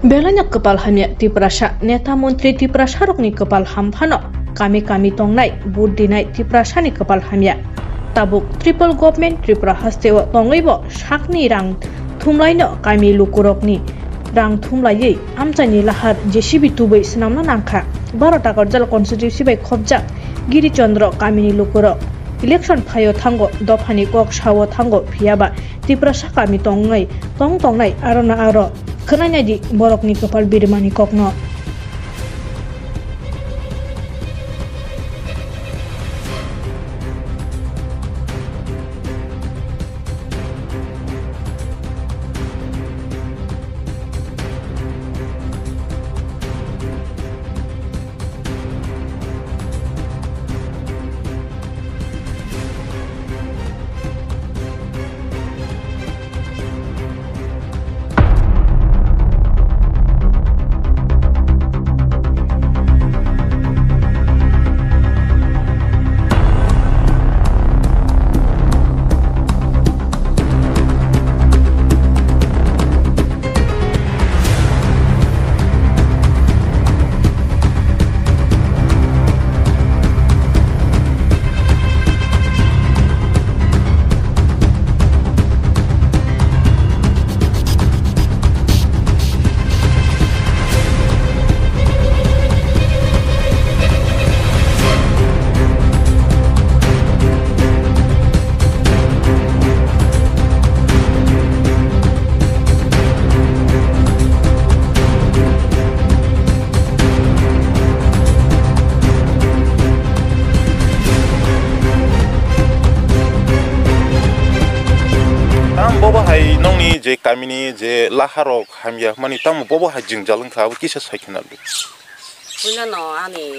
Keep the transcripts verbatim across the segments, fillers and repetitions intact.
Belaino kwpal hamya Tiprasa, neta montri Tiprasarokni kwpal ham phano kami kami tongnai, vote dinai Tiprasani kwpal hamya. Tabuk triple government Tripura hasteo tongwibo sakni rang thumlaino kami lukurokni rang thumlaiwi amchaini lahar J C B tubui swnamna nangkha. Baro Takarjala constituency bai khopjak Giri Chandra kamini lukurok election phaio thango, dophani kok sao thango, phiyaba Tiprasa kami tongwi tong tongnai arona aro. Khwnai naidi borokni kwpal birimani kokno. Tam bobo hai nongni je kamini je laharok hamya hwnmani tamo bobo hai jwngjal wngkha, abo kisa sai khna di. Puila no ani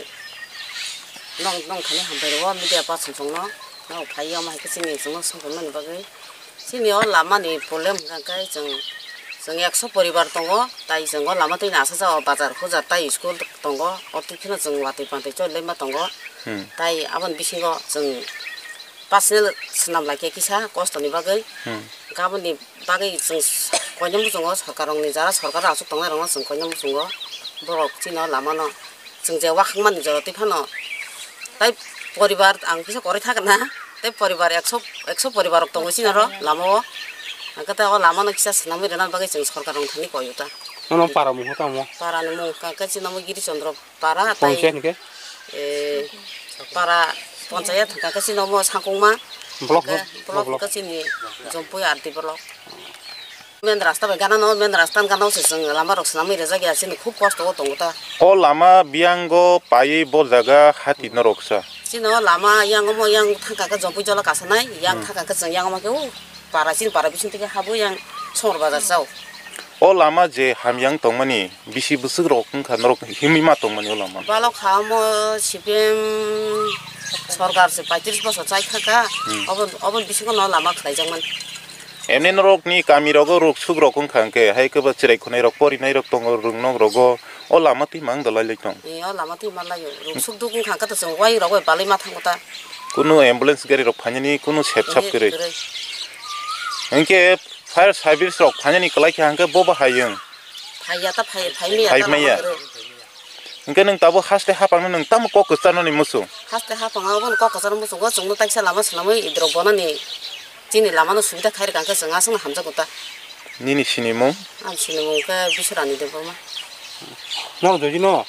nong, nong thani hambai rwo media person chwngno, no phai yama hai khe chini chwngno songkon mani bagwi. Chini o lama ni problem hwnkha khe chwng, chwng ekso poribar tongo, tai chwng o lama twi ni asajak o bazar hujar tai school tongo, o twi kheno chwng watwi pantwi choli ma tongo. Hmm. Tai aboni bisingo chwng personal swnam lai khe kisa kosto ni bagwi. Hmm. Aboni bagwi chwng koinwi muchungo sorkar rok ni jara sorkar rok achuk tongnai rok no chwng koinwi muchungo borok chini o lama no. Chwng je wakhang mani jora twi phano, tai poribar ang kisa kwrwi thakna, tei poribar ekso, ekso poribar rok tongo chini oro lama o. Hwnkhe tai o lama no kisa swnamwi rwna bagwi chwng sorkar rok thani koi o ta. Nono para mung tamo? Para ni mung hwnkha khe chini omo Giri Chandra para tai, Ponchayat ni khe? Eh, para ponchayat hwnkha khe chini omo Sangkungma. Block, hwnkhe no? Block, block. Hwnkhe chini Jompui R D block. Main rasta bai gana no, main rasta gana o se chwng lama rok swnamwi rwjak ya, chini khub kosto o tongo ta. O lama biyango paiwi bo jaga hati norok sa. Chini o lama yang omo yang thangka khe Jompui jola kasanai, yang Hmm. thangka khe chwng yang omo khe o para, chini para bising twi khe habo yang Somor Bazar chao. O lama je hamyang tongmani bisi bwswk rok wngkha norok himwi ma tongmani o lama? Balok ha omo C P M sorkar se paitris bosor chai thangka, Hmm. obo, obo bisingo no lama khlaijakmani. Emni norokni kamirogo ruksuk rok wngkha hwnkhe, hai khe bo chwrai khwnai rok, porinai rok tongo, rwngnok rogo, o lama twi mang dalai lai tong. Ee, o lama twi mang lai o. Ruksuk duk wngkha hwnkhe to chwng wai rok bai balai ma thango ta. Kunu ambulance gari rok phainani kunu sep sap Ee, kwrwi. Kwrwi. Hwnkhe fire service rok phainani kwlai kha hwnkhe bo bo hai wng. Phaiya ta phai, phai maya ta Phai maya. Lama kwrwi. Hwnkhe nwng tabuk haste hapangno nwng tamo kok kwcharnani muchung? Haste hapang abono kok kwchar muchungo, chwngno taisa lama swnamwi idrok bonani chini lamano subida khai rwkha, hwnkhe chwng aswkno hamjakgo ta. Nini sinimung? Ang sinimung khe Biswarani Debbarma. Nok joji no?